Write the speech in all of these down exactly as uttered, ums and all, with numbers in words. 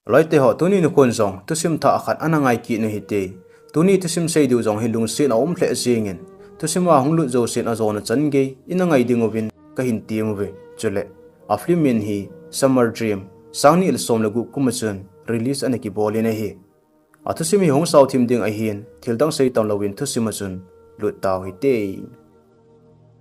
Loite ho, tuni nikhon jong thusim thah khat ana ngai kit u hite. Tuni thusim sei diu jong hi lungset a um lheh jengin, thusim a hung lut jousen ajona chan gei ina ngai ding uvin kahin tem uve. Chule, a film min hi Summer Dream, sang ni le som le gup kum a chun release ana kibol in ahi. A thusim hi hung sao thim ding ahin, thil dang sei tam louvin thusim a chun lut tau hite.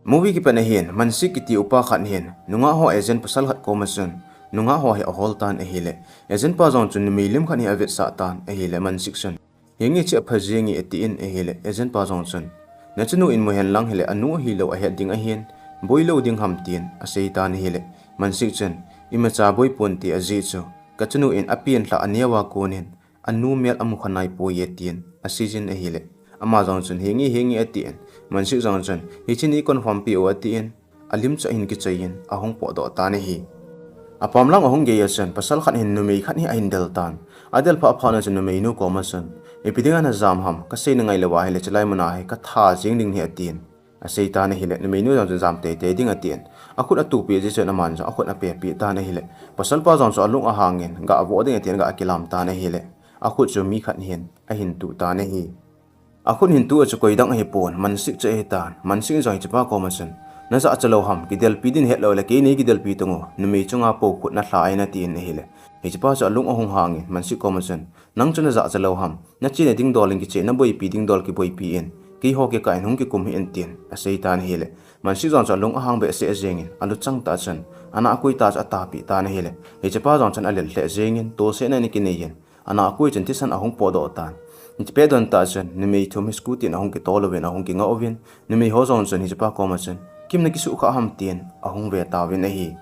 Movie kipat ahin, Mansik kiti upa khat hin nungah ho agent pasal khat koma chun nungah ho hi ahol tan ahile, agent pa jong chun numei lim khat hi avetsah tan ahile, Mansik chun, "Hinge, hiche apha jenge," atin ahile, agent pa jong chun, "Nachanu in mu hen lang hile, anu ahilou ahet ding ahin, boi lou ding ham?" tin asei tan ahile, Mansik chun, "Imacha boi ponte, ajeh chu kachanu in apenlha aneo a konin anu mel amu kha nai poi e," tin aseijin ahile, ama jong chun, "Hinge, hinge," atin, Mansik jong chun, "Hiche nei confirm peh o," atin, alim chu ahin kichoi in ahung potdoh tan ahi. Apam lang ahung gei a chun pasal khat hin numei khat hi ahin del tan. Adel phat phat na chun numeinu koma chun, "Ipi dinga najam ham, kasei nangai lou ahile, chulai mun a hi katha jeng ding ahi," atin asei tan ahile, numeinu jong chun, "Jam teitei ding," atin, akhut atuh peh jeh chun aman jong akhut apeh peh tan ahile, pasal pa jong chu alung ahangin, "Gavoh ding," atin, aga kilam tan ahile, akhut chu mi khat hin ahin tuh tan ahi. Akhut hin tuh a chu koidang ahipon, Mansik chu ahitan. Mansik in jong hichepa koma chun, "Najahcha lou ham, kidelpi din hetlou le kei nei kidelpi tang o, numei chunga po khut nalha e," atin ahile, hichepa chu alung ahung hangin, Mansik koma chun, "Nang chu najahcha lou ham, nachena ding dol in kiche, naboipi ding dol kiboipi in, keiho kikah in hung kikum hih in," tin asei tan ahile, Mansik jong chu alung ahang behseh jengin, aluchang tah chun anahkoi tah chu atahpeh tan ahile, hichepa jong chun alel lheh jengin, tolsehna in akinei in, anahkoi chun thisan ahung potdoh tan. Hiche pet don tah chun numei thum hi scooty in ahung kitol uvin, ahung kingah uvin, numei ho jong chun hichepa koma chun, "Kim, nakisuhkhah ham?" tin ahung ve tauvin ahi.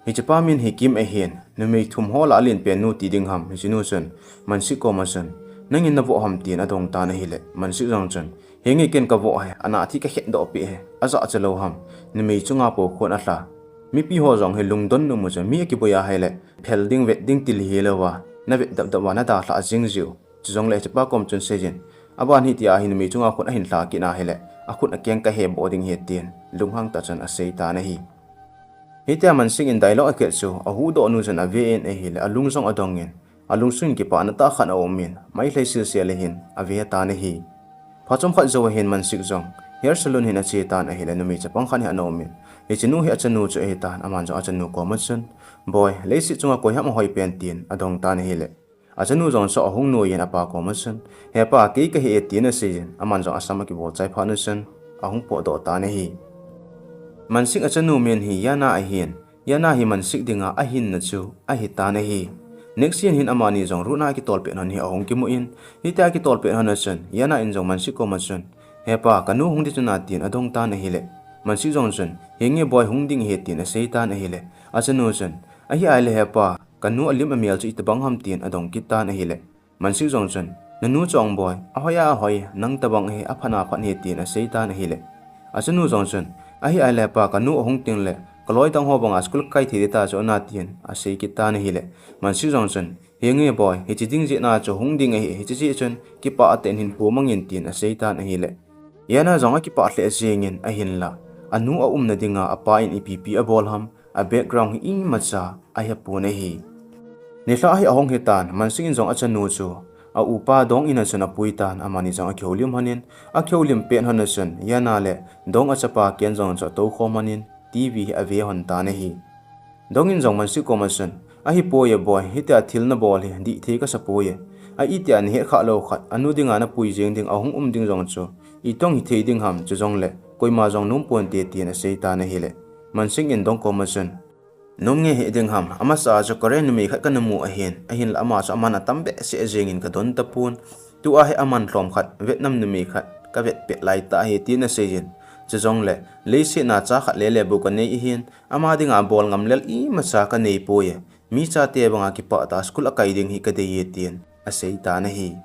Hichepa min hi Kim ahin, numei thum ho lah a alenpen nu ti ding ham, hichenu chun Mansik koma chun, "Nangin navoh ham?" tin adong tan ahile, Mansik jong chun, "Hinge, ken kavoh e, anah thi kakhetdoh peh e, ajahcha lou ham, numei chunga po khut nalha. Mipi ho jong hi lungdon nom u chu, mi akiboi ahile phel ding vet ding til hilou a, navet dapdap a nadalhah jing jiu. Chujongle," hichepa kom chun seijin, "Aban hitia hi numei chunga khut ahin lha kit ahile, akhut akeng kaheboh ding ahi," tin lunghang tah chun asei tan ahi. Hitia Mansik in dialogue akhet chu ahuhdoh nu chun ave in ahile, alung jong adong in, alungsun in kipana tah khat aumin, mailhei silsel ahin ave tan ahi. Phat chomkhat jou ahin Mansik jong hair salon hin ache tan ahile, numei chapang khat hi ana umin, hichenu hi achanu chu ahitan, aman jong achanu koma chun, "Boi, leiset chunga koi ham ahoi pen?" tin adong tan ahile, achanu jong chu ahung nuiyin apa koma chun, "He pa, kei kahi e," tin aseiyin, aman jong asam akibol chai phat na chun ahung potdoh tan ahi. Mansik achanu min hi Yana ahin, Yana hi Mansik dinga ahinna chu ahitan ahi. Next scene hin amani jong road na kitol pet hon hi ahung kimu in, hitia kitol pet hon a chun Yana in jong Mansik koma chun, "He pa, kanu hung ding chu na?" tin adong tan ahile, Mansik jong chun, "Hinge boi, hung ding ahi," tin asei tan ahile, achanu chun, "Ahi ahile he pa, kanu alim amel chu itobang ham?" tin adong kit tan ahile, Mansik jong chun, "Nanu chu ong boi, ahoi a ahoi, nang tobang ahi, aphat na phat ahi," tin asei tan ahile, achanu jong chun, "Ahi ahile pa, kanu ahung tengle kaloi dang ho banga school kakai thei ding ta chu ana?" tin asei kit tan ahile, Mansik jong chun, "Hinge boi, hiche ding jeh na chu hung ding ahi, hiche jeh chun kipah tah in hin pumangin," tin asei tan ahile, Yana jong akipah lheh jengin, ahinla anu aumna dinga apa in ipi ipi abol ham, a background hi imacha ahepon ahi. Nilhah hi ahung hitan, Mansik in jong achanu chu aupa Dong in a chun apui tan, amani jong akihoulim honin, akihoulim pet hon a chun Yana le Dong achapa Ken jong chu atoukhom honin, TV hi ave hon tan ahi. Dong in jong Mansik koma chun, "Ahipoi e boi, hitia thil nabol hi dihthei kasa poi e. A itia nahet khah lou khat, anu dinga napui jeng ding, ahung um ding jong chu itong hithei ding ham, chujongle koima jong nom ponte," tin asei tan ahile, Mansik in Dong koma chun, "Nom nge hiding ham, amasa a chu Korean numei khat kana mu ahin, ahinla ama chu aman atam behseh jengin kadon tapon. Tua hi aman lhom khat, Vietnam numei khat kavet pet laitah ahi," tin aseijin, "Chujongle leiset na cha khat lele bou kanei ahin, ama dinga bol ngam lel imacha kanei poi e. Mi chate banga kipah tah a school akai ding hi kadei e," tin asei tan ahi.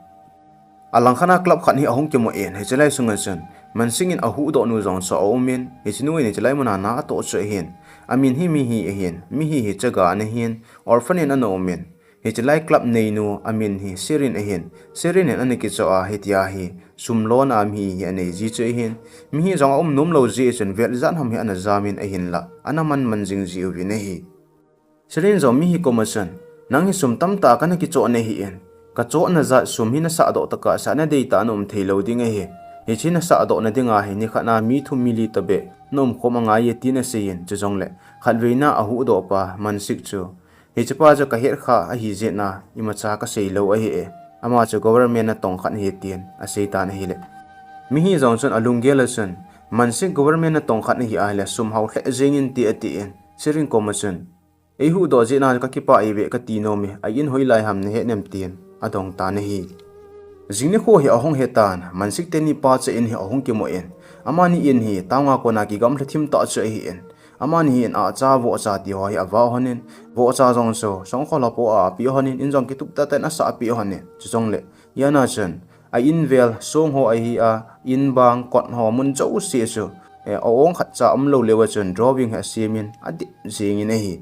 Alangkhat a club khat hi ahung kimu in, hiche lai sunga chun Mansik in ahuhdoh nu jong chu aumin, hichenu in hiche lai muna na atoh chu ahin, amin hi Mihi ahin, Mihi hi chaga ana hin, orphan in ana umin, hiche lai club neinu amin hi Sirin ahin, Sirin in ana kichoh a, hitia hi sum lona Mihi hi anei ji chu ahin, Mihi jong aum nom lou jeh chun vel ijat ham hi ana jamin, ahinla ana manman jing jiuvin ahi. Sirin jong Mihi koma chun, Nang hi sum tamtah kana kichoh nahi in, kachohna jat sum hi nasahdoh tokah seh a nadei tah a naum thei lou ding ahi. Hiche nasahdoh na dinga hi nikhat a mi thum mi li tobeh naum khom angai e, tin aseiyin, chujongle khatvei na ahuhdoh pa Mansik chu, hichepa chu kahet kha ahi jeh a imacha kasei lou ahi e. Ama chu government natong khat ahi, tin asei tan ahile, mihi jong chun alunggel a chun, Mansik government natong khat nahi ahile sum hao lheh jengin te, atin, Sirin koma chun, eihuhdoh jeh a kakipah e ve kati nom e, a in hoilai ham nahet nem, tin adong tan ahi. Jing nikho hi ahung hi tan, Mansik teni pa cha in hi ahung kimu in, amani in hi town a kona kigamla thim tah chu ahi in, amani hi in a cha vohcha ti ho hi avah lhon in, vohcha jong chu songkhol ho po a apeh lhon in, in jong kitup tah tah in asah peh lhon in, chujongle Yana chun a in vel song ho ahi a, in bang kot ho mun jouse chu, eh, a-ong khatcha umlou leuva chun drawing hi asem in adip jengin ahi.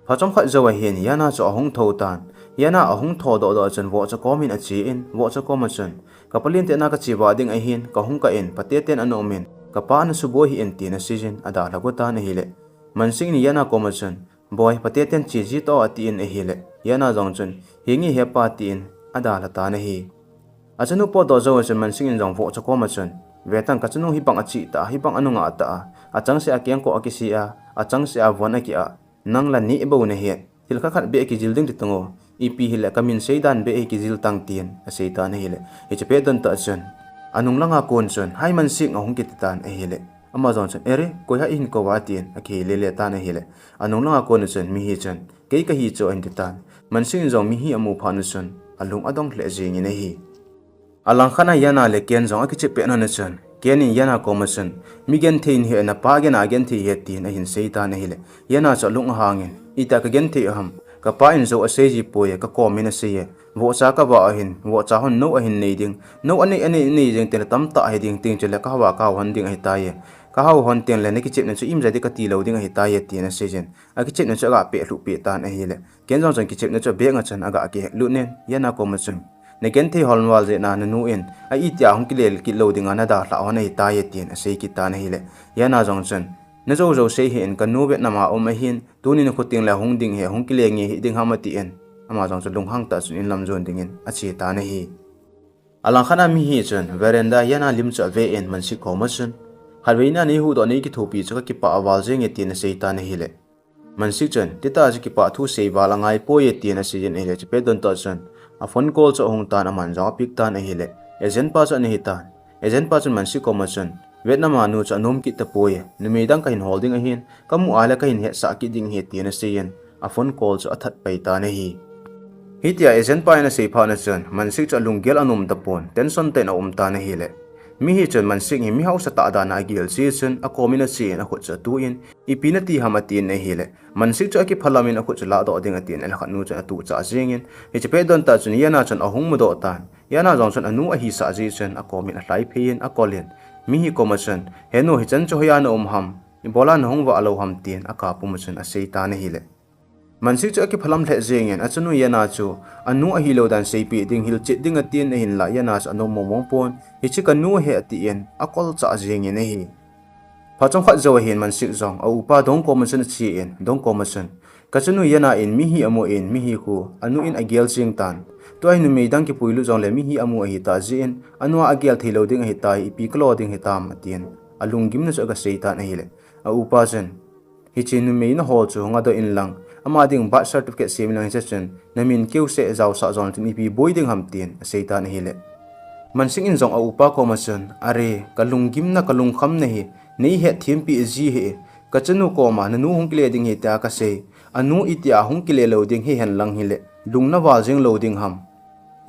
Phat chomkhat jou ahin Yana chu ahung thou tan. Yana ahung thou doh doh chun vohcha kom in ache in, vohcha koma chun, ka palin te na kache vah ding ahin, kahung kah in, pate ten ana um in, kapa ana suboi hih in, tin aseiyin adalha got tan ahile, Mansik in Yana koma chun, boi, pate ten che ji toh, atin ahile, Yana jong chun, henge hepa, tin adalha tan ahi. Achanu potdoh jou chun Mansik in jong vohcha koma chun, ve tan, kachanu hibang ache tah a, hibang anungah tah a, achangseh a kengkoh akise a, achangseh a von aki a, nang la neh bou nahet, thil khat khat beh kijil ding ti tang o, ipi hile kamin seidan beh hi kijil tan, tin asei tan ahile, hiche pet don tah chun, anung langa kon chun, hai Mansik, ahung kiti tan ahile, ama jong chun, ere, koi ham, ihin kou va, tin akihei lele tan ahile, anung langa kon chun mihi chun, kei kahi chu, ahin ti tan. Mansik in jong mihi amu phat chun alung adong lheh jengin ahi. Alangkhat a Yana le Ken jong akichep pet lhon chun, Ken in Yana koma chun, mi genthei nahi, napa gena genthei ahi, tin ahin sei tan ahile, Yana chu alung ahangin, itih a kagenthei u ham, kapa in jou asei ji poi e, kakom in asei e, vohcha kavah ahin, vohcha hon nou ahin nei ding, nou anei, anei, anei jeng tengle tamtah ahi ding, tin chule kahao a kahao lhon ding ahitai e, kahao lhon tengle nakichepna chu imjat ding kati lou ding ahitai e, tin aseiyin, akichepna chu aga peh lhuh peh tan ahile, Ken jong chun kichepna chu bag a chun aga kihet lut in, Yana koma chun, nagenthei hol val jeh a nanu in a itih a hung kile kit lou dinga nadalhah lhon ahitai e, tin asei kit tan ahile, Yana jong chun, najou jou sei hih in, kanu Vietnam a um ahin, tuni nikho tengle hung ding ahi, hung kile nge hih ding ham, atin, ama jong chu lunghang tah chun in lam jon dingin ache tan ahi. Alangkhat a mihi chun veranda a Yana lim chu ave in Mansik koma chun, khatvei na neihuhdoh neikithopi chu kakipah val jenge, tin asei tan ahile, Mansik chun, titah chu kipah thu sei val angai poi e, tin aseiyin ahile, hiche pet don tah chun a phone call chu ahung tan, aman jong apick tan ahile, agent pa chu ana hi tan. Agent pa chun Mansik koma chun, Vietnam a nu chu anom kit tapoi e, numei dang kahin hol ding ahin, kamu a le kahin hetsah kit ding ahi, tin aseiyin a phone call chu athat pai tan ahi. Hitia agent pa in asei phat chun Mansik chu alunggel anom tapon, tension tah in aum tan ahile, mihi chun Mansik hi mi hausa tah dan a agel jeh chun akom in ache in akhut chu atuh in, ipi nati ham, atin ahile, Mansik chu akiphalam in akhut chu lahdoh ding atin, alhakhat nu chun atuh chah jengin, hiche pet don tah chun Yana chun ahung mudoh tan. Yana jong chun anu ahisah jeh chun akom in alhaiphei in akol in, mihi koma chun, he nu, hichan chu hoiya naum ham, ibola nahung vah lou ham, tin akap pum chun asei tan ahile, Mansik chu akiphalam lheh jengin achanu Yana chu anu ahilou dan seipeh ding, hilchet ding atin ahinlah Yana chu anom mong mong pon, hiche kanu ahi atin akolchah jengin ahi. Phat chomkhat jou ahin Mansik jong a upa Dong koma chun ache in, Dong koma chun, kachanu Yana in mihi amu in, mihi khu anu in agel jeng tan. Tua hi numei dang kipuilut jongle mihi amu ahitah jeh in, anu a agel theilou ding ahitai, ipi kalo ding hitam, atin alunggimna chu agasei tan ahile, a upa chun, hiche numei nahol chu ngadoh inlang, ama ding birth certificate sem inlang, hiche chun namin keuseh jaosah jon chun ipi boi ding ham, tin asei tan ahile, Mansik in jong a upa koma chun, are, kalunggimna, kalungkhamna hi neihet thempeh ji hih e, kachanu koma nanu hung kile ding ahi tia kasei, anu itih a hung kile lou ding hihen lang hile lung naval jeng lou ding ham?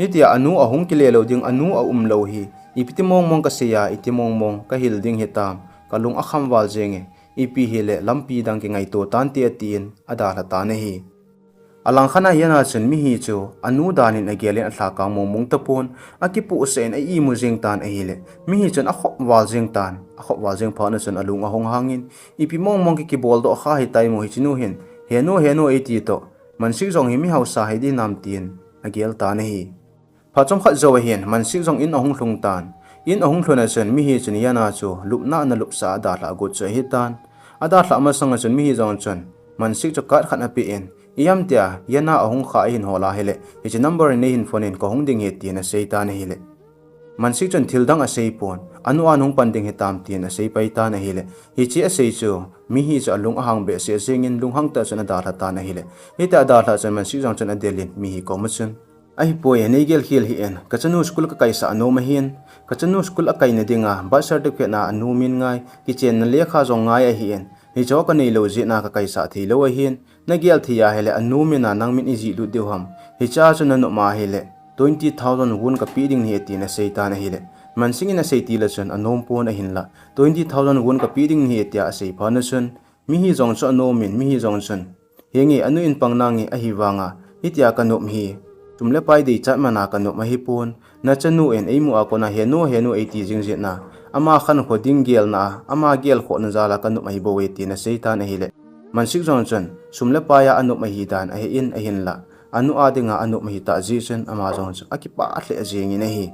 Hitia anu ahung kile lou ding, anu aum lou hi ipiti mong mong kasei a, iti mong mong kahil ding hitam, kalung akham val jenge, ipi hile lampi dang kingaito tante, atin adalha tan ahi. Alangkhat a Yana chun mihi chu anu dan in agel in alhakang mong mong tapon, akipuhsah in a imu jeng tan ahile, mihi chun akhop val jeng tan, akhop val jeng phat chun alung ahung hangin, ipi mong mong ki kiboldoh kha hitai mo hiche nu hin, he nu, he nu eiti toh, Mansik jong hi mi hausa hi dinam, tin agel tan ahi. Phat chomkhat jou ahin Mansik jong in ahung lhung tan. In ahung lhun a chun mihi chun Yana chu lupna ana lupsah a adalhah got chu ahitan. Adalhah masang a chun mihi jong chun Mansik chu card khat apeh in, Ijemtia, Yana ahung kha ahin hol ahile, hiche number in neihin phone in kahung ding ahi tin asei tan ahile. Mansik chun thil dang asei pon, anu a nahung pan ding hitam tin asei pai tan ahile. Hiche asei chu, Mihi chu alung ahang behseh jengin lunghang tah chun adalha tan ahile. Hitia adalhah chun Mansik jong chun adelin Mihi koma chun, Ahipoi, neigel khel hih in, kachanu school kakaisah anom ahin, kachanu school akaina dinga birth certificate na anu min ngai, kichenna lekha jong ngai ahin, hicheho kaneilou jeh a kakaisah theilou ahin, nagel thei ahile anu min a nang min ijih lut diu ham, hichea chu nanop ahile twenty thousand won kapeh ding ahi tin asei tan ahile. Mansik in asei til a chun anom pon ahinla, twenty thousand won kapeh ding ahi tia asei phat chun, Mihi jong chu anom in, Mihi jong chun, Henge, anu in pang nange, ahivanga hitia kanop hi sum le pai deichat man a kanop ahipon, nachanu in eimu a kona henu henu eiti jing jeh a, ama khankho ding gelna a, ama gelkhohna jal a kanop ahibouve tin asei tan ahile. Mansik jong chun sum le pai a anop ahi dan ahe in ahinla, anu a dinga anop ahitah jeh chun ama jong chu akipah lheh jengin ahi.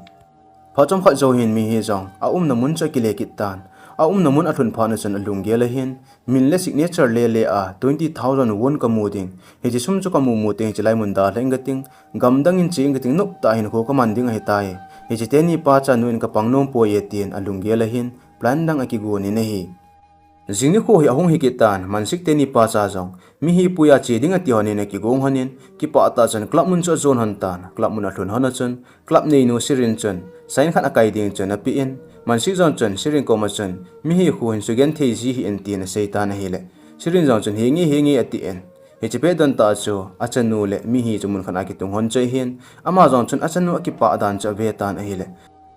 Phat chomkhat jou hin Mihi jong aumna mun chu akile kit tan. Aumna mun alhun phat chun alunggel ahin, min le signature lele a twenty thousand won kamu ding, hiche sum chu kamu mu teng hiche lai mun dalha inge kating, gamdang in che inge kating, noptah hinkho kaman ding ahitai. Hiche teni pacha nu in kapang nompoi e tin alunggel ahin, plan dang akigon in ahi. Jing nikho hi ahung hi kit tan, Mansik teni pacha jong Mihi puiya che ding ati lhonin akigong lhonin, kipah tah chun club mun chu ajon lhon tan. Club mun alhun lhon a chun club neinu Sirin chun sign khat akai ding chun apen, Mansik jong chun Sirin koma chun Mihi khu hin sugenthei ji hih in tin asei tan ahile, Sirin jong chun henge henge atin, hiche pet don tah chu achanu le Mihi chu mun khat a kitung lhon chu ahin, ama jong chun achanu akipah dan chu ave tan ahile,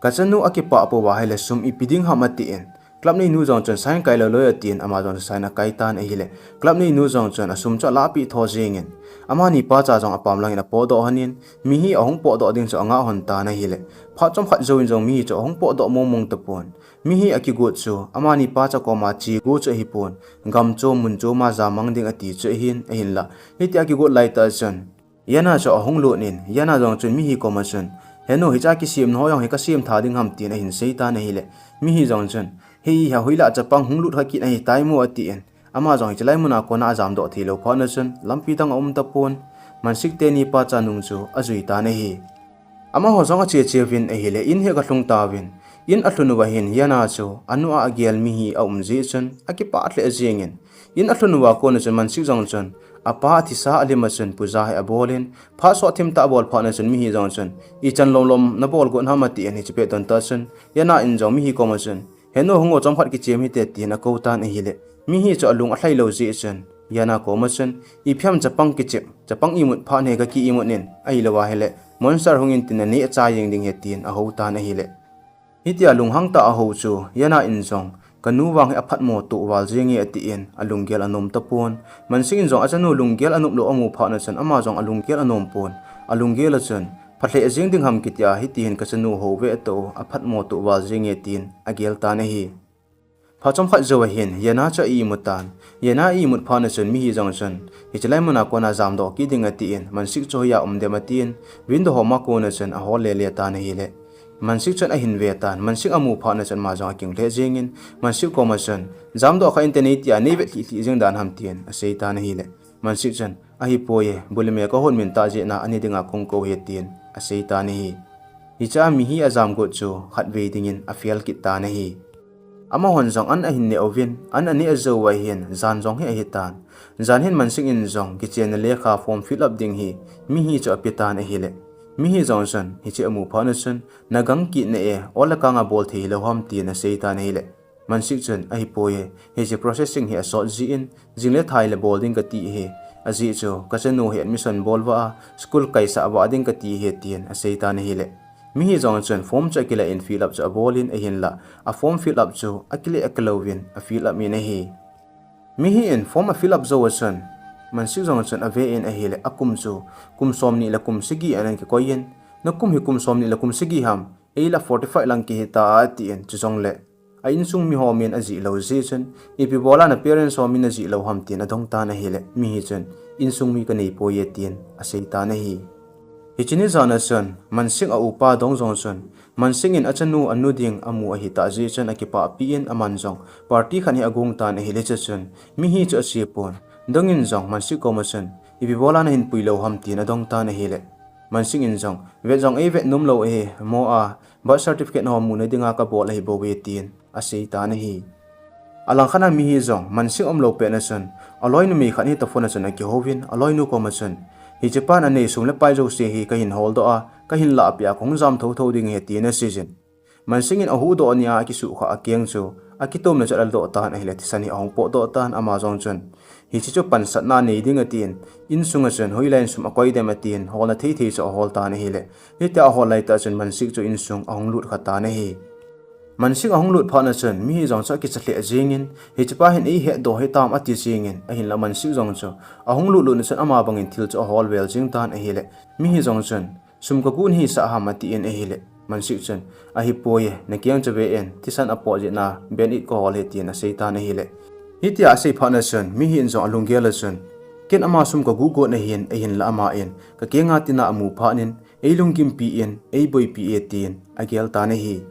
kachanu akipah pouva ahile sum ipi ding ham atin, club neinu jong chun sign kai lou lou atin, ama jong chun sign akai tan ahile, club neinu jong chun asum chu alahpeh tho jengin, amani pacha jong apam langin apotdoh lhonin, Mihi ahung potdoh ding chu angah lhon tan ahile, phat chomkhat jouvin jong Mihi chu ahung potdoh mong mong tapon. Mihi akigot chu amani pacha koma che go chu ahipon, gam chom mun chom a jamang ding ati chu ahin, ahinla, hitia akigot laitah chun Yana chu ahung lut in, Yana jong chun Mihi koma chun, Henu, hichea kisemna ho jong hi kasem tha ding ham tin ahin sei tan ahile, Mihi jong chun, Hiche hi hoilah chapang hung lut kha kit ahitai mo atin, ama jong hiche lai mun a kona ajamdoh theilou phat chun lampi dang aum tapon, Mansik teni pacha nung chu ajui tan ahi. Amaho jong ache cheuvin ahile, in hi agalhung tauvin, in alhun uva hin Yana chu anu a agel Mihi aum jeh chun akipah lheh jengin, in alhun uva kona chun Mansik jong chun apa athisa alim a chun puja hi abolin, phat sot thim tah abol phat chun Mihi jong chun, Ichan lom lom nabol got ham atin, hiche pet don tah chun Yana in jong Mihi koma chun, Henu, hung o, chomkhat kichem hite tin akou tan ahile, Mihi chu alung alhai lou jeh chun Yana koma chun, Ipi ham chapang kichep, chapang imut phat hi kaki imut in, ahilou ahile monster hung in tin naneh achai jeng ding ahi tin ahou tan ahile, hitia lunghang tah a ahou chu Yana in jong, Kanu vang hi aphatmo toh val jenge atin alunggel anom tapon. Mansik in jong achanu lunggel anop lou amu phat chun ama jong alunggel anom pon. Alunggel a chun, Pha lheh jeng ding ham kitia, hiti hin kachanu hou ve tao, aphatmo toh val jenge tin agel tan ahi. Phat chomkhat jouva hin Yana chu a-imu tan. Yana a-imut phat chun Mihi jong chun, Hiche lai mun a kona jamdoh kit ding atin, Mansik chu hoiya um dem atin, window hom a kona chun ahol lele tan ahile, Mansik chun ahin ve tan. Mansik amu phat chun ama jong aking lheh jengin, Mansik koma chun, Jamdoh kha inte, neitia neivet lhih lhih jeng dan ham tin asei tan ahile, Mansik chun, Ahipoi e, bu le me kahon min tah jeh a ani dinga kong kou ahi tin asei tan ahi. Hichea Mihi ajam got chu khatvei dingin a-fail kit tan ahi. Amahon jong an ahin neh uvin, an aneh jou uva hin jan jong hi ahitan. Jan hin Mansik in jong kichenna lekha form fill up ding hi Mihi chu ape tan ahile, Mihi jong chun hiche amu phat chun, Nagang kit nai e, ol le kang abol thei hilou ham tin asei tan ahile, Mansik chun, Ahipoi e, hiche processing hi asot jeh in, jing le thai le bol ding kati ahi. Ajeh chu kachanu hi admission bol vah a, school kaisah vah ding kati ahi tin asei tan ahile, Mihi jong chun form chu akilah in fill up chu abolin ahinla, a form fill up chu akile akilouvin a fill up in ahi. Mihi in form a fill up jou a chun, Mansik jong chun ave in ahile, akum chu kum somni le kum sagi ahin kikoi in, Nakum hi kum somni le kum sagi ham, eilah forty five lang kihita atin, chujongle a insung miho min ajih lou jeh chun, Ipi bola na parents ho min ajih lou ham tin adong tan ahile, Mihi chun, Insung mi kaneipoi e tin asei tan ahi. Hiche ni jan a chun Mansik a upa Dong jong chun, Mansik in achanu anu ding amu ahitah jeh chun akipahpi in aman jong party khat hi agong tan ahile, chuchun Mihi chu asepon. Dong in jong Mansik koma chun, Ipi bola nahin pui lou ham tin adong tan ahile. Mansing in jong, vet jong eivet nom lou ahi, mo a, birth certificate ho muna dinga kabol ahi bou ve tin asei tan ahi. Alangkhat a mihi jong, Mansing umlou pet na chun, aloi numei khat hi toh phone a chun akihouvin, aloinu koma chun, hiche pan anei sum le pai jouse hi kahin holdoh a, kahin lahpeh a, kahung jam thotho ding ahi tin aseijin. Mansing in ahuhdoh nia akisukha akeng chu, akitom le chu aladoh tan ahile thisan hi ahung potdoh tan ama jong chun. Hiche chu pansatna nei ding atin, insunga chun hoilai in sum akoi dem atin, holna thei thei chu ahol tan ahile. Hitia ahol laitah chun Mansing chu insung ahung lut kha tan ahi. Mansing ahung lut phat na chun, mihi jong chu akicha lheh jingin, hichepa hin eihetdoh hitam ati jingin, ahinla Mansing jong chu, ahung lut lut na chun ama bangin thil chu ahol vel jing tan ahile. Mihi jong chun, sum kagu nahisah ham atin ahile. Mansing chun, ahipoi e, nakeng chu ve in, thisan apot jeh a, bandage kahol ahi tin asei tan ahile. Hitia asei phat na chun, mihi in jong alunggel a chun, ken ama sum kagu got na hin, ahinla ama in, kakenga tina amu phat in, eilungkimpi in, eiboipi e tin, agel tan ahi.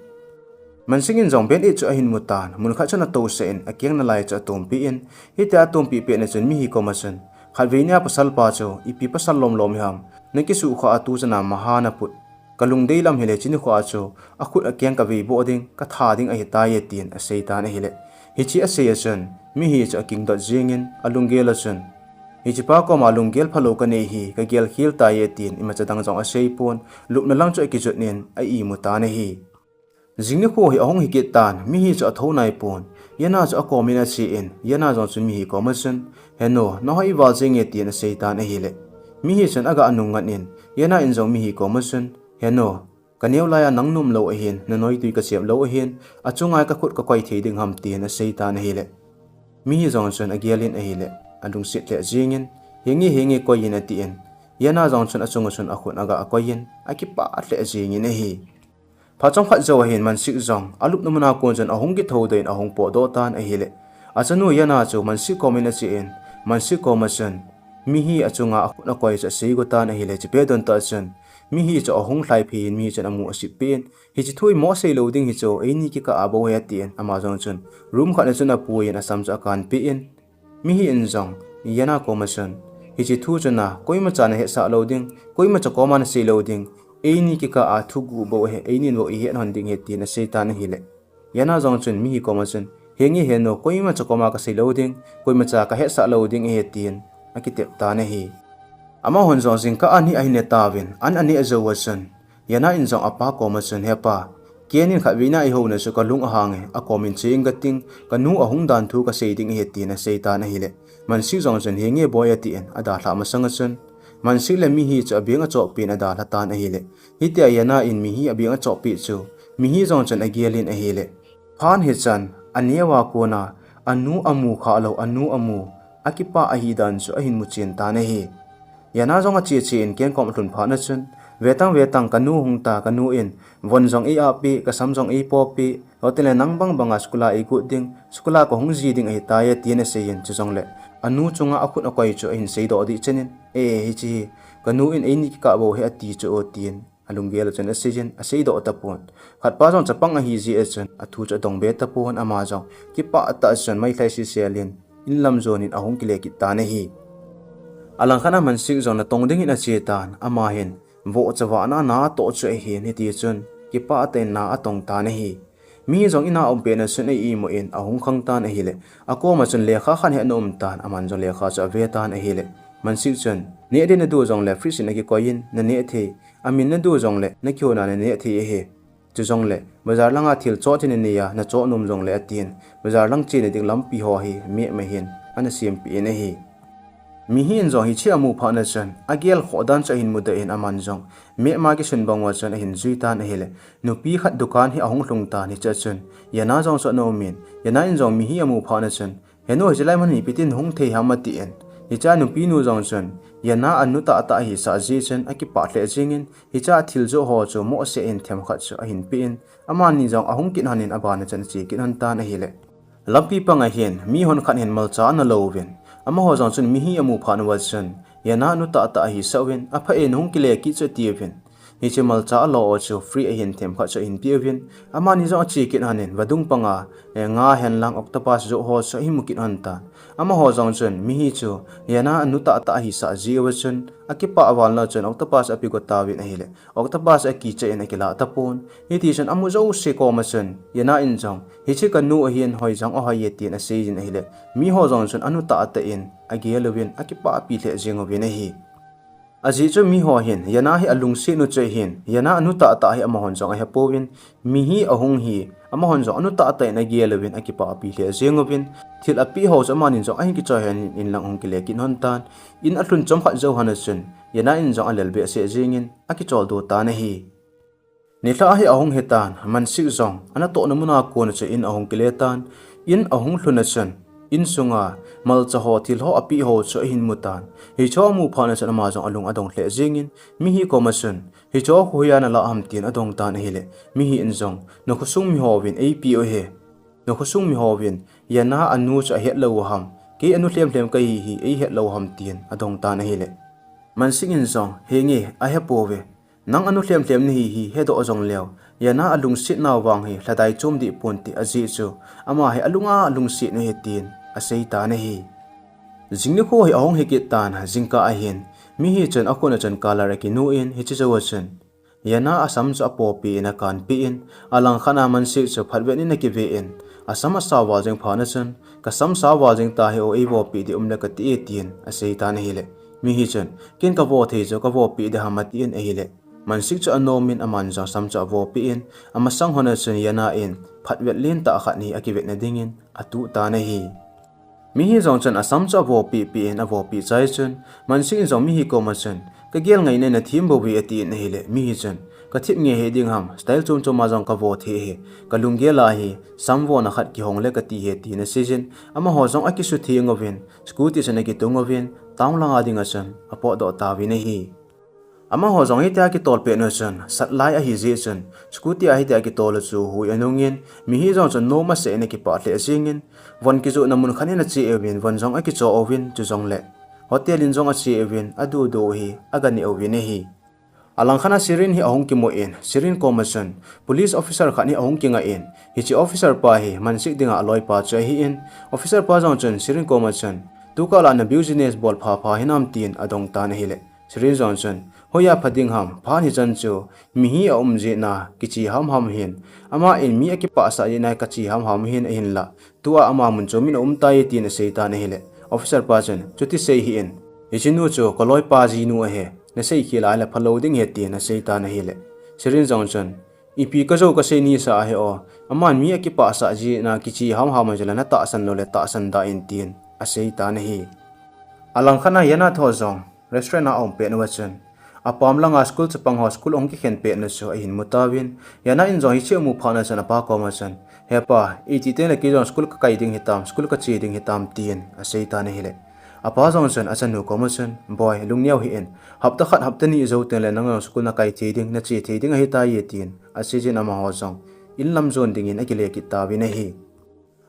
Mansing in jong bandage chu ahin mu tan, mun khat chun atousah in, akeng nalai chu atompi in, hitia atompi pet na chun mihi koma chun, khatvei nia pasalpa chu, ipi pasal lomlom ham, nakisukha a tuchan a maha naput. Kalungdei lam hile chuni kho a chu, akhut akeng kavei boh ding, katha ding ahitai e tin asei tan ahile. Hiche asei a chun, mihi chu akingdot jingin, alunggel a chun, hichepa koma lunggel phalou kanei hi, kagel khel tai e tin, imacha dang jong asei pon, lupna lang chu akijot in, a-imu tan ahi. Jing nikho hi ahung hikit tan, mihi chu atho naipon. Yana chu akomin achen, Yana jong chun mihi koma chun, henu, nahoi val jenge tin asei tan ahile. Mihi chun aga anung ngat in, Yana in jong mihi koma chun, henu, kaneo laiya nang nom lou ahin, nanoitui kachem lou ahin, achunga kakhut kakoi thei ding ham tin asei tan ahile. Mihi jong chun agel in ahile, alungset lheh jingin, henge henge koi in atin, Yana jong chun achunga chun akhut aga akoi in, akipah lheh jingin ahi. Phat chomkhat jou ahin Mansing jong, alupna muna kon chun ahung kithoudoh in ahung potdoh tan ahile. Achanu Yana chu Mansing komin achen, Mansing koma chun, mihi achunga akhut akoi chu asei got tan ahile, chupet don tah chun, mihi chu ahung lhaiphei in mihi chun amu asipeh in, hiche thu hi mo seilou ding hichu, eini kikah a bou ahi atin, ama jong chun, room khat na chun apui in asam chu akanpeh in, mihi in jong, Yana koma chun, hiche thu chu na, koimacha nahetsah lou ding, koimacha koma naseilou ding, eini kikah a thuguh bou ahi, eini in bou ihet lhon ding ahi tin asei tan ahile. Yana jong chun mihi koma chun, henge henu, koimacha koma kaseilou ding, koimacha kahetsah lou ding ahi tin, akitep tan ahi. Amahon jong jingkah an hi ahin ne tauvin, an aneh jou a chun, Yana in jong apa koma chun, hepa, ken in khatvei na eihouna chu kalung ahang e, akomin che inge kating, kanu ahung dan thu kasei ding ahi tin asei tan ahile. Mansing jong chun, henge boi atin, adalhah masang a chun, Mansing le mihi chu abeng achoppi in adalha tan ahile. Hitia Yana in mihi abeng achoppi chu, mihi jong chun agel in ahile. Phat hichan, aneo a kona, anu amu khalou, anu amu, akipah ahidan chu ahin muchen tan ahi. Yana jong ache che in kengkom alhun phat na chun, vetang vetang kanu hung ta, kanu in, von jong eiapeh, kasam jong eipoppeh, hotile nang bang banga school a eigot ding, school a kahung ji ding ahitai e tin asei in chujongle, anu chunga akhut akoi chu ahin seidoh dih chen in, e, hiche hi, kanu in eini kikah bou ahi ati chu o tin. Alunggel a chun asei jin, aseidoh tapon. Khatpa jong chapang ahi jeh a chun, athu chu adong be tapon, ama jong kipah tah chun meithai sisel in, in lam jon in ahung kile kit tan ahi. Alangkhat a Mansing jong natong ding in ache tan, ama hin, vohcha vahna natoh chu ahin, hiti chun, kipah tah in na atong tan ahi. Mi jong in a um pet na chun a-imu in ahung khang tan ahile, akoma chun lekha khat hi ana um tan, aman jong lekha chu ave tan ahile, Mansing chun, neh ding nadu jongle fridge in akikoi in, naneh thei, amin nadu jongle nakihona naneh thei ahi. Chujongle, bazar langa thil choh thei nanei a, nachoh nom jongle atin, bazar lang chena ding lampi ho hi mehma hin ana sempeh in ahi. Mihi in jong hiche amu phat na chun, agel khoh dan chu ahin mudoh in aman jong, mehma kisun bang uva chun ahin jui tan ahile, nupi khat dukan hi ahung lhung tan hiche a chun, Yana jong chu ana um in, Yana in jong mihi amu phat na chun, Henu, hiche lai mun hi ipi tin hung thei ham atin, hiche a nupi nu jong chun, Yana anu tahtah ahisah jeh chun akipah lheh jeng in, hiche a thil joh ho chu mohseh in themkhat chu ahin pe in, amani jong ahung kit lhon in abana chun ache kit lhon tan ahile. Lampi panga hin, mihon khat hin malcha ana lo uvin, amaho jong chun mihi amu phat uva chun, Yana anu tahtah ahisah uvin, apha e nahung kile kit chu atiuvin. Hiche malcha alo u chu free a hin themkhat chu ahin peuvin, amani jong ache kit lhon in, vadung panga, eh, nga henlang octopus joh ho chu ahin mu kit lhon tan. Amaho jong chun mihi chu Yana anu tahtah ahi sah jeh uva chun akipah val lou chun octopus ape got tauvin ahile, octopus akicha in akilah tapon. Hiti chun amu jouse koma chun Yana in jong, hiche kanu ahin, hoi jong ahoi e, tin asei jin ahile, miho jong chun anu tahtah in agel uvin akipah pi lheh jeng uvin ahi. Ajeh chu miho hin Yana hi alungset u chu ahin, Yana anu tahtah hi amahon jong ahepouvin, mihi ahung hi amahon jong anu tahtah in agel uvin akipah pi lheh jeng uvin, thil apeh ho chu amanin jong ahin kichoi hen in lang hung kile kit lhon tan. In alhun chomkhat jou lhon a chun Yana in jong alel behseh jengin akichol doh tan ahi. Nilhah hi ahung hitan, Mansik jong anatohna muna kona chu in ahung kile tan. In ahung lhun a chun, insunga malcha ho, thil ho apeh ho chu ahin mu tan. Hicho amu phat a chun ama jong alung adong lheh jengin, mihi koma chun, hicho koi a nalah ham, tin adong tan ahile, mihi in jong, nakhosung miho vin eipeh u ahi. Nakhosung miho vin Yana anu chu ahet lou u ham, kei anu lhemlhem kahi hi eihet lou u ham, tin adong tan ahile, Mansik in jong, henge, ahepouve. Nang anu lhemlhem nahi hi hedoh jong leu, Yana alungset nau vang hi lhadai chom deh ponte, ajeh chu ama hi alunga alungset u ahi, tin asei tan ahi. Jing nikho hi ahung hikit tan, jingkah ahin mihi chun akhut a chun color akinu in, hiche jou a chun Yana asam chu apohpeh in akanpeh in, alangkhat a Mansik chu phatvet in akive in, asam asao val jeng phat a chun, kasam sao val jeng tahi o, eivohpeh ding umle kati e, tin asei tan ahile, mihi chun, ken kavoh thei chu kavohpeh ding ham, atin ahile, Mansik chu anom in aman jong asam chu avohpeh in, amasang lhon a chun Yana in phatvet lentah khat hi akivetna dingin atuh tan ahi. Mihi jong chun asam chu avohpeh peh in, avohpeh chai chun, Mansik in jong mihi koma chun, kagel ngaina in nathem bouve, atin ahile, mihi chun, kathep nge hiding ham, style chom chom a jong kavoh thei ahi, kalunggel a hi samvohna khat kihong le kati ahi, tin asei jin, amaho jong akisutheng uvin, scooty chun akitung uvin, town langa dinga chun apotdoh tauvin ahi. Amaho jong hitia akitol pet u chun, sat lai ahi jeh chun, scooty a hitia akitol u chu hui anungin, mihi jong chun nom asah in akipah lheh jengin, von kijohna mun khat in ache uvin, von jong akichoh uvin, chujongle hotel in jong ache uvin, aduhduh u hi aganeh uvin ahi. Alangkhat a Sirin hi ahung kimu in, Sirin koma chun police officer khat hi ahung kingah in, hiche officer pa hi Mansik dinga aloipa chu ahin, officer pa jong chun Sirin koma chun, tukal a na business bol phapha hinam, tin adong tan ahile, Sirin jong chun, hoiya pha ding ham, phat hichan chu mihi aum jeh a kiche hamham hin, ama in mi akipahsah jeh a kache hamham hin, ahinla tua ama mun chomin aum tai, tin asei tan ahile, officer pa chun, chuti sei hih in, hiche nu chu kaloipa jinu ahi, nasei khel a ahile phalou ding ahi, tin asei tan ahile, Sirin jong chun, ipi kajou kasei nasa ahi o, aman mi akipahsah jeh a kiche hamham a jeh a natahsan loule tahsan da in, tin asei tan ahi. Alangkhat a Yana toh jong restaurant a aum pet uva chun, apam langa school chapang ho school ahung kikhen pet u chu ahin mu tauvin, Yana in jong hiche amu phat a chun apa koma chun, hepa, itih tengle kei jong school kakai ding hitam, school kache ding hitam, tin asei tan ahile, apa jong chun achanu koma chun, boi, lungneo hih in, hapta khat hapta ni jou tengle nang jong school nakai thei ding, nache thei ding ahitai, tin asei jin amaho jong in lam jon dingin akile kit tauvin ahi.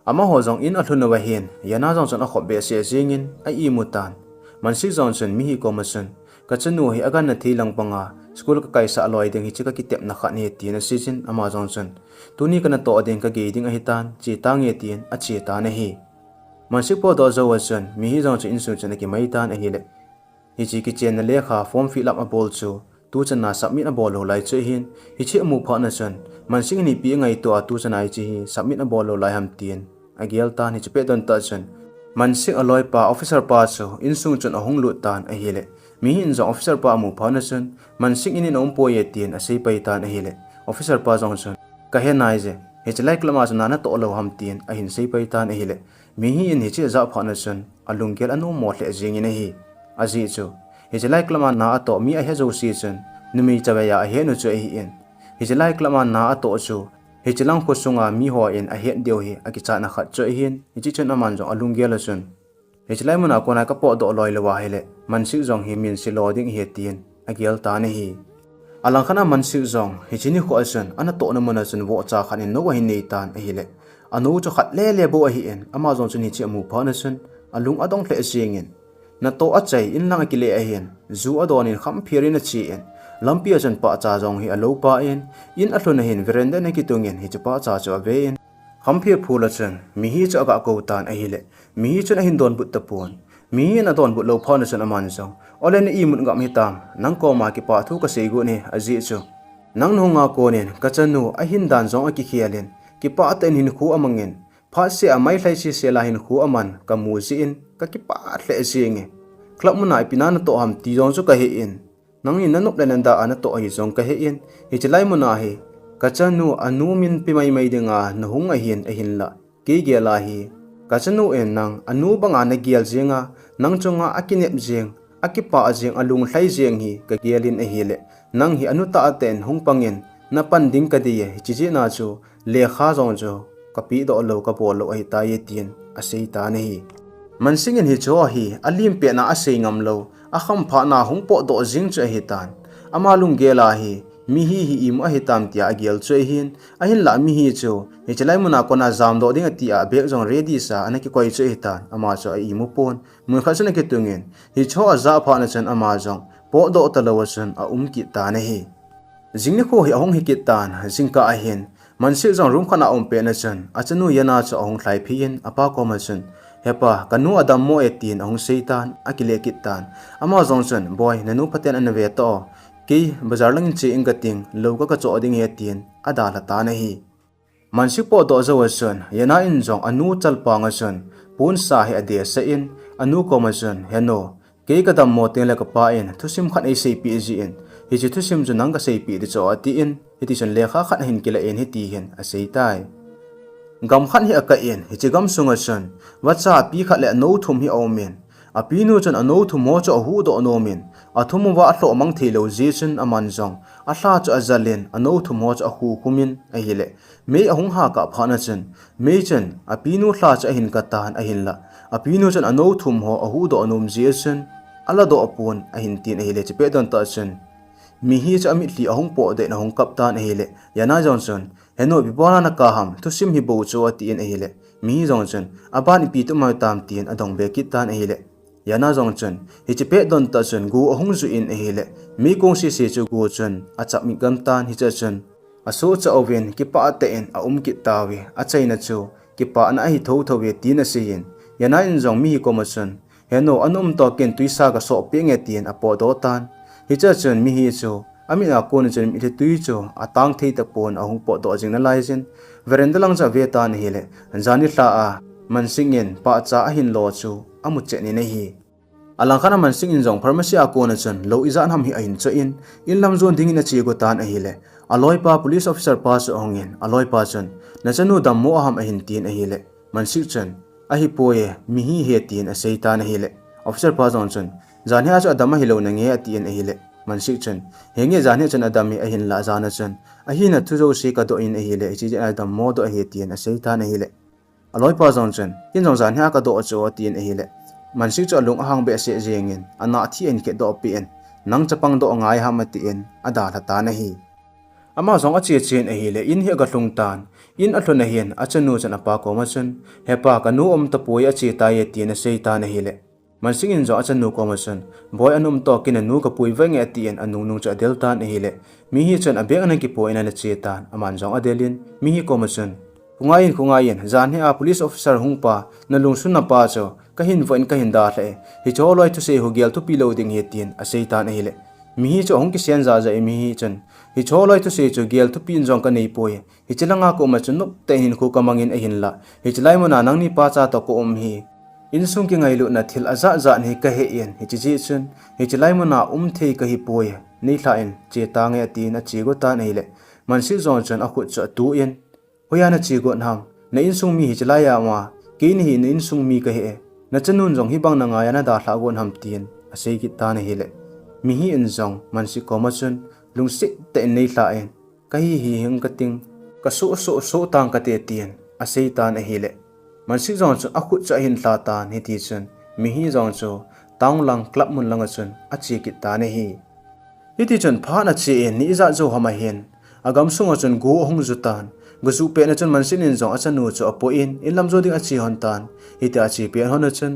Amaho jong in alhun uva hin, Yana jong chun akhop behseh jengin a-imu tan. Mansik jong chun mihi koma chun, kachanu hi aganna thei lang banga school kakaisah loi ding hiche kakitepna khat ahi, tin asei jin, ama jong chun, tuni kanatoh ding kagei ding ahitan, che tange, tin ache tan ahi. Mansik potdoh jou a chun mihi jong chun insung chun akimai tan ahile, hiche kichenna lekha form fill up abol chu tuchan a submit abol lou lai chu ahin, hiche amu phat a chun Mansik in ipi angaito a tuchan a hiche hi submit abol lou lai ham, tin agel tan, hiche pet don tah chun Mansik aloipa officer pa chu insung chun ahung lut tan ahile, mihi in jong officer pa amu phat a chun, Mansik in in aumpoi e, tin asei pai tan ahile, officer pa jong chun, kahe naije, hiche lai club a chu na natoh lou ham, tin ahin sei pai tan ahile, mihi in hiche ajah phat a chun alunggel anommo lheh jengin ahi. Ajeh chu, hiche lai club a na atoh mi ahe jouse chun numei chaveiya ahet u chu ahin, hiche lai club a na atoh chu hiche lang khosunga miho in ahet diu hi akichatna khat chu ahin, hiche chun aman jong alunggel a chun, hiche lai muna kona kapotdoh loi lou ahile Mansik jong hi min silo ding ahi, tin agel tan ahi. Alangkhat a Mansik jong hiche nikho a chun anatohna mun a chun vohcha khat in nou ahin nei tan ahile, anou chu khat lele bou ahin, ama jong chun hiche amu phat a chun alung adong lheh jengin, natoh achai in lang akile ahin, ju adon in khampher in ache in, lampi a chun pahcha jong hi alou pah in, in alhun a hin veranda in akitungin hiche pahcha chu ave in, Khamphe phul a chun Mihi chu aga kou tan ahile, Mihi chun ahin donbut tapon. Mihi in adonbut lou phat na chun aman jong, "Ole, na imut ngam hitam, nang koma kipah thu kasei got e, ajeh chu nang nahung a konin kachanu ahin dan jong akikhel in, kipah tah in hinkho amangin, phat seh a mailhai sese la hinkho aman kamu jeh in kakipah lheh jenge. Club mun a ipi na natoh ham ti jong chu kahe in, nangin nanop le nadah a natoh ahi jong kahe in, hiche lai mun a hi kachanu anu min pe maimai dinga nahung ahin, ahinlah kei gel a hi kachanu in nang anu banga nagel jeng a, nang chunga akinep jeng, akipah jeng, alunglhai jeng hi kagel in ahile, nang hi anu tah tah in hung pangin napan ding kadei e, hiche jeh a chu lekha jong chu kapeh doh lou, kabol lou ahitai e," tin asei tan ahi. Mansing in hicheho hi alim pet na asei ngam lou, akhamphat na hung potdoh jing chu ahitan. Ama lunggel a hi Mihi hi imu ahitam tia agel chu ahin, ahinlah Mihi chu hiche lai mun a kona jamdoh ding ati a bag jong ready sa ana kikoi chu ahitan, ama chu a imu pon. Mun khat chun akitungin, hicheho ajah phat na chun ama jong potdoh talou a chun aum kit tan ahi. Jing nikho hi ahung hi kit tan, jingkah ahin, Mansik jong room khat a aum pet na chun, achanu Yana chu ahung lhai phei in, apa koma chun, "Hepa, kanu adammo e," tin ahung sei tan, akile kit tan. Ama jong chun, "Boi, nanu phaten ana ve tao, kei bazar langin che inge kating, lou ka kachoh ding e," tin adalha tan ahi. Mansik potdoh jou a chun, Yana in jong anu chalpang a chun, ponsa hi adesah in, anu koma chun, "Henu, kei kadammo tengle kapa in thusim khat eiseipeh jin, hiche thusim chu nang kaseipeh ding chu," atin, hitichun lekha khat ahin kila in hiti hin asei tai. Gam khat hi akah in, hiche gamsung a chun vacha api khat le anou thum hi aum in, apinu chun anou thum ho chu ahuhdoh nom in, athum uva alhoh mang theilou jeh chun aman jong alha chu ajal in, anou thum ho chu akhukhum in ahile, mei ahung hakah phat na chun, mei chun apinu lha chu ahin katan ahinlah, apinu chun anou thum ho ahuhdoh nom jeh a chun aladoh pon ahin tin ahile, hiche pet don tah chun Mihi chu amitlhi ahung potdoh in ahung kap tan ahile, Yana jong chun, "Henu, ipi bola naka ham, thusim hi bou chu," atin ahile, Mihi jong chun, "Aban ipi tum hitam?" tin adong be kit tan ahile, Yana jong chun, hiche pet don tah chun go ahung ju in ahile, meikong sese chu go chun achap mit gam tan, hiche a chun asohcha uvin kipah tah in aum kit tauve, achaina chu kipahna ahi thotho ve, tin asei in, Yana in jong Mihi koma chun, "Henu, ana um toh kin twisa kasoh peh nge," tin apotdoh tan. Hiche a chun Mihi chu amit a kon chun mitlhi twi chu atang thei tapon, ahung potdoh jing nalai jin, veranda lang chu ave tan ahile, jani lha a Mansik in pahcha ahin lo chu amu chen in ahi. Alangkhat a Mansik in jong pharmacy a kon a chun lou ijat ham hi ahin choh in, in lam jon dingin ache go tan ahile, aloipa police officer pa chu ahung in, aloipa chun, "Nachanu dammo aham?" ahin tin ahile, Mansik chun, "Ahipoi e, Mihi ahi," tin asei tan ahile, officer pa jong chun, "Janhi a chu adam ahilou nange?" atin ahile, Mansik chun, "Henge, janhi a chun adam e, ahinlah jan a chun ahina thu jouse kadoh in ahile, hiche jeh a dammo doh ahi," tin asei tan ahile, aloipa jong chun, "Ken jong janhi a kadoh chu," atin ahile, Mansik chu alung ahang behseh jeng in, anah thi ahin khetdoh peh in, "Nang chapang doh ngai ham?" atin adalha tan ahi. Ama jong ache chen ahile, in hi aga lhung tan, in alhun ahin, achanu chun apa koma chun, "Hepa, kanu aum tapoi, ache tai e," tin asei tan ahile, Mansik in jong achanu koma chun, "Boi, ana um toh kin, nanu kapui vang e," atin anungnung chu adel tan ahile, Mihi chun abag ana kipoh in ana che tan, aman jong adel in, Mihi koma chun, "Khongai in, khongai in, janhi a police officer hung pa, nalungsunna pa chu kahin voh in kahin dalha e, hicheho loi thusei hi gel thupi lou ding ahi," tin asei tan ahile, Mihi chu ahung kisen jahjah in, Mihi chun, "Hicheho loi thusei chu gel thupi in jong kanei poi, hiche langa ka um a chun nop tah in hinkho kamang in ahinlah, hiche lai mun a nangni pacha toh ka um hi, insung kingailutna thil ajat jat hi kahe in, hiche jeh chun hiche lai mun a um thei kahi poi, neilhah in che tange," atin ache go tan ahile, Mansik jong chun akhut chu atu in, "Hoiya nache got ham? Na insung mi hiche lai a um a, keini hi na insung mi kahi e, nachanun jong hibang nangai a nadalhah got ham?" tin asei kit tan ahile, Mihi in jong Mansik koma chun lungset tah in, "Neilhah in, kahi hi hing kating, kasoh soh soh tang kate," tin asei tan ahile, Mansik jong chu akhut chu ahin lha tan, hitichun Mihi jong chu town lang club mun lang a chun ache kit tan ahi. Hitichun phat ache in ni ijat jou ham ahin, agamsung a chun go ahung ju tan. Go ju pet na chun Mansik in jong achanu chu apoh in, in lam jo ding ache lhon tan. Hitia ache pet lhon a chun,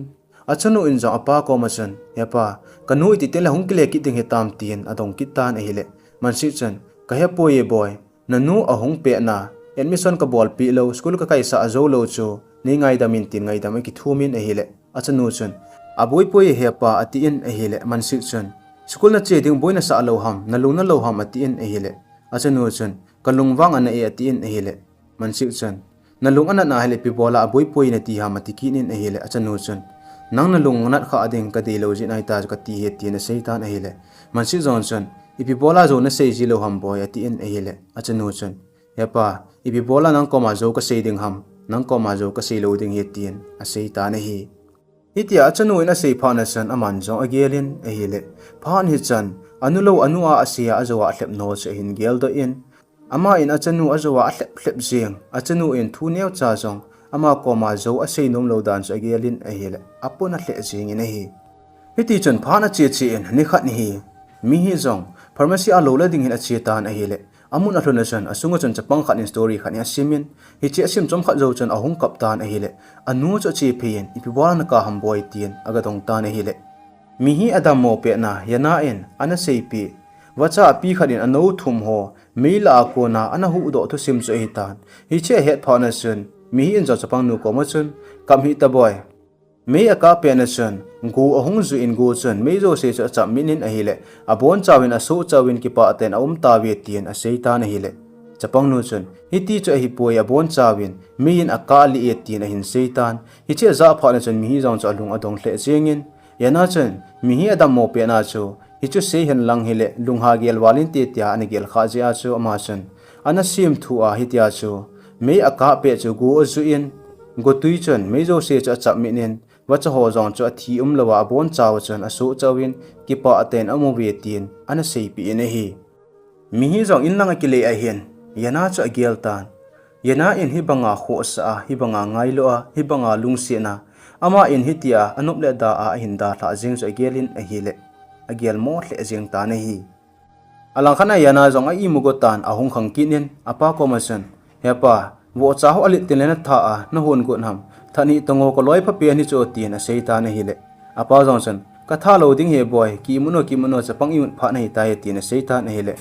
achanu in jong apa koma chun, "Hepa, kanu iti tengle hung kile kit ding hitam?" tin adong kit tan ahile, Mansik chun, "Kahe poi e boi, nanu ahung pet na, admission kabolpeh lou, school kakaisah jou lou chu nei ngaidam in tin ngaidam akithumin ahile, achanu chun, aboi poi hepa atin ahile, Mansik chun, school nache ding boi nasah lou ham, nalung nalou ham atin ahile, achanu chun, kalung vang ana e atin ahile, Mansik chun, nalung anat na hile ipi bola aboi poi nati ham ati kit in ahile, achanu chun, nang nalung nat kha ding kadei lou jeh in ahita chu kati ahi tin aseitan ahile, Mansik jong chun, ipi bola jou nasei ji lou ham boi atin ahile, achanu chun, hepa, ipi bola nang koma jou kasei ding ham, nang koma jou kasei lou ding ahi tin aseitan ahi. Hitia achanu in asei phat na chun aman jong agelin ahile, phat hichan, anu lou anu a asei a ajou a alhep nau chu ahin geldoh in, ama in achanu ajou a alhep lhep jeng, achanu in thu neocha jong ama koma jou asei nom lou dan chu agelin ahile, apon alheh jengin ahi. Hitichun phat ache che in nikhat hi, Mihi jong pharmacy a lou la ding hin ache tan ahile, amun alhun a chun, asunga chun chapang khat in story khat in asimin, hiche asim chomkhat jou chun ahung kap tan ahile, anu chu ache phei in, ipi bola nakap ham boi tin agadong tan ahile, Mihi adammo petna Yana in ana seipeh, vacha api khat in anou thum ho mei lah a kona ana huhdoh thusim chu ahitan, hiche ahet phat na chun, Mihi in jong chapang nu koma chun, kap hih ta boi, mei akap petna chun, go ahung ju in go chun mei jouse chu achap mit in ahile, abonchauvin asohchauvin kipah tah in aum tauve tin aseitan ahile, chapang nu chun, hiti chu ahipoi, abonchauvin mei in akap lih e tin ahin seitan, hiche ajah phat na chun Mihi jong chu alung adong lheh jengin, Yana chun, Mihi adammo petna chu, hichu sei henlang hile, lungha gel val inte tia ana gel khah jeh a chu ama chun, ana semthu a hitia chu, mei akap pet chu go aju in, gotwi chun mei jouse chu achap mit in, vacha ho jong chu athi umlou a abonchauva chun asohchauvin, kipah tah in aum uve tin ana seipeh in ahi. Mihi jong inlang akile ahin, Yana chu agel tan. Yana in hibanga khohsah a, hibanga ngailu a, hibanga lungsetna, ama in hitia anop le ada a ahin dalhah jeng chu agelin ahile, agelmo lheh jeng tan ahi. Alangkhat a Yana jong a-imu go tan, ahung khang kit in, apa koma chun, hepa, vohcha ho alet tin le natha a, nahon got ham, that hih tan o, kaloi phapen hichu tin aseitan ahile, apa jong chun, katha lou ding ahi boi, ki-imut o, ki-imut o, chapang imut phat nahitai tin aseitan ahile,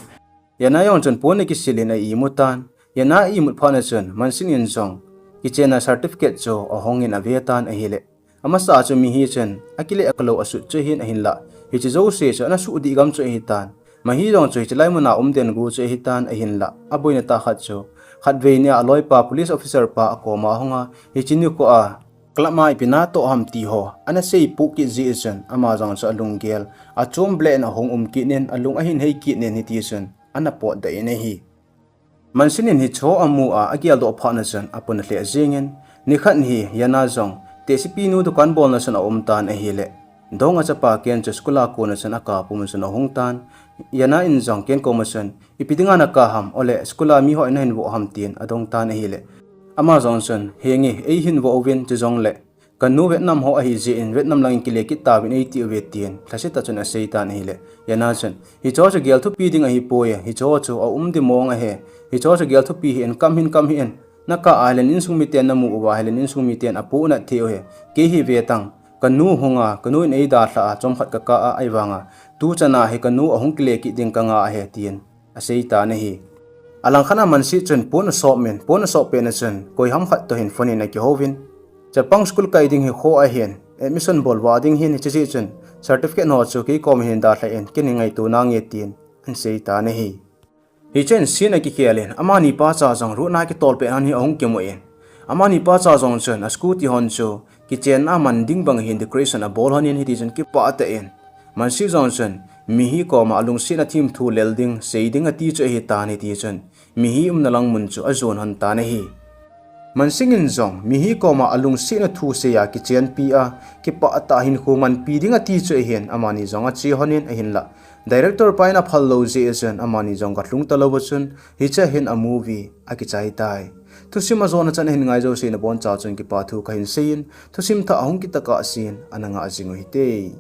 Yana jong chun pon akisil in a-imu tan, Yana a-imut phat na chun, Mansik in jong kichenna certificate chu ahong in ave tan ahile, amasa chu Mihi chun akile akalou asut chu ahin ahinlah, hiche jouse chu ana suhdih gam chu ahitan, Mihi jong chu hiche lai muna umden gu chu ahitan ahinlah, aboina tah khat chu, khatvei nia aloipa police officer pa akoma ahunga, hiche nikho a club a ipi natoh ham ti ho ana seipoh kit jeh chun, ama jong chu alunggel achom bleh in ahung um kit in, alung ahin hei kit in, hitichun ana potdoh in ahi. Mansik in hicheho amu a ageldoh phat na chun apon alheh jengin, nikhat hi Yana jong tehsepi nu dukan bolna chun aumtan ahile, Dong achapa Ken chu school a kona chun akap pum chun ahungtan, Yana in jong Ken koma chun, ipi dinga nakap ham, ole school a miho in nahin voh ham tin adongtan ahile, ama jong chun, henge, eihin voh uvin, chujongle kanu Vietnam ho ahijeh in Vietnam langin kile kit tauvin eitiuve tin lhasetah chun aseitan ahile, Yana chun, hicheho chu gel thupi ding ahipoi, hicheho chu aum dimong ahi, hicheho chu gel thupi hih in, kap hih in, kap hih in, nakap a hile insung miten namu uva hile insung miten apohnat thei u ahi, kei hi vetan, kanu hunga, kanu in eidalhah a chomkhat kakap a, ahivanga tuchan a hi kanu ahung kile kit ding kangah ahi tin aseitan ahi. Alangkhat a Mansik chun pon asop in, pon asop pet na chun koiham khat toh hin phone in akihouvin, chapang school kai ding hi kho ahin, admission bolvah ding ahin, hiche jeh chun certificate ho chu kei koma hin dalhah in, ken hin ngaito nange tin aseitan ahi. Hichun scene akikhel in, amani pacha jong road na kitol pet hon hi ahung kimu in, amani pacha jong chun a scooty hon chu kichenna man ding bang hin decoration abol hon in, hitichun kipah tah in, Mansik jong chun Mihi koma alungsetna thimthu lel ding sei ding ati chu ahitan, hitichun Mihi umna lang mun chu ajon hon tan ahi. Mansik in jong Mihi koma alungsetna thu sei a kichenpi a, kipah tah hinkho manpi ding ati chu ahin, amani jong ache hon in ahinlah, director pa in aphal lou jeh chun amani jong galhung talouva chun hiche hin a movie akichai tai. Thusim ajona chan ahin ngai jouse nabonchauva chun kipathu kahin seiyin, thusim thah ahung kit tokah sen ana ngah jing u hite.